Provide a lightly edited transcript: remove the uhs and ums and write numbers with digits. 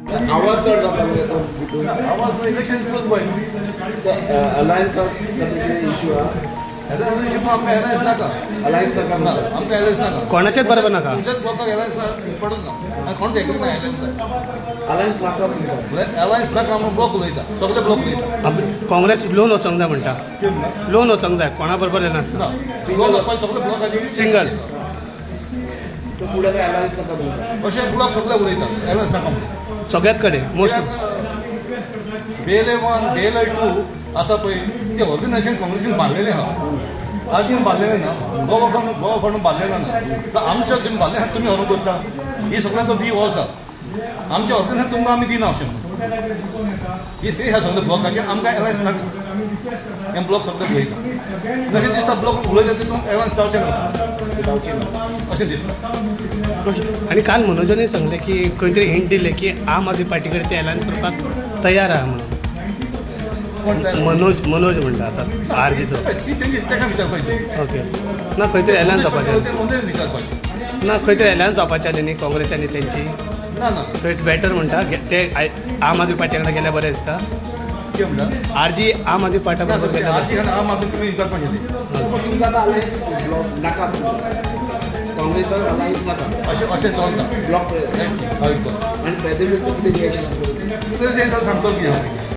आवाज चड जाता येता भितून. आवाज इलेक्शन क्लोज बाय न्हू. अलायन्साक कसले कितें इश्यू आहा? एलायन्स इश्यू, आमकां एलायन्स नाका. अलायन्स नाका ना. म्हणटा. आमकां एलायन्स नाका. कोणाचेच बरोबर नाका. तुमच्याच ब्लॉकाक एलायन्स इम्पॉर्टंट ना आनी कोणच एग्री ना एलायन्साक. अलायन्स नाका तुमकां? एलायन्स नाका म्हणून ब्लॉक उलयता, सगळे ब्लॉक उलयता. काँग्रेस लोन वचोंक जाय म्हणटा. कितें म्हणटा? लोन वचोंक जाय, कोणा बरोबर येनासतना. ना, ब्लॉक वचपाक सगळे ब्लॉकाचे. सिंगल. सो फुडें आतां अलायन्स नाका तुमकां? अशे ब्लॉक सगळे उलयता एलायन्स नाका म्हणून. सगळ्यात कडेन मोस्ट. बेले वन, बेले टू आसा पळय, ते ऑर्गनायझेशन काँग्रेसीन बांदलेलें आहा, आरजीन बांदलेलें ना, गोवा फ्रंट, गोवा फ्रंट बांदलेलें ना. तर आमच्या तुमी बांदलें आहा, तुमी व्हरून करता ही सगळ्यांचो व्यू हो आसा. आमच्या ऑर्गनायझेशन तुमकां आमी दिना अशें म्हणून ही से आहा सगळे ब्लॉकाचे. आमकां एलायन्स नाका हे ब्लॉक सगळे उलयता. जशें दिसता, ब्लॉक उलयता तितून एलायन्स जावचें ना. जावची ना. अशें दिसता. आनी काल मनोजानय सांगलें की खंय तरी हिंट दिलें की आम आदमी पार्टी कडेन ते एलायन्स करपाक तयार आहा म्हणून. कोण तयार? मनोज, मनोज म्हणटा आतां आरजीचो. ती तेंची, ताका विचारपाचें. ओके, ना, खंय तरी एलायन्स जावपाचें. मनोज विचारपाचें. ना, खंय तरी एलायन्स जावपाचें आसलें न्ही काँग्रेस आनी तेंची. ना ना. सो it's better म्हणटा ते आम आदमी पार्टी वांगडा गेल्यार बरें दिसता. कितें म्हणटा? आरजी आम आदमी पार्टी बरोबर गेल्यार आरजी आम आदमी तुमी विचारपाचें तें. पण तुमकां आतां अलायन्स ब्लॉक नाका तुमकां, काँग्रेसाक अलायन्स नाका. अशें अशें चलता. ब्लॉक हय. आनी प्रेसिडेंटचो कितें रिएक्शन आसलें? प्रेसिडेंटाक सांगतो की हांव.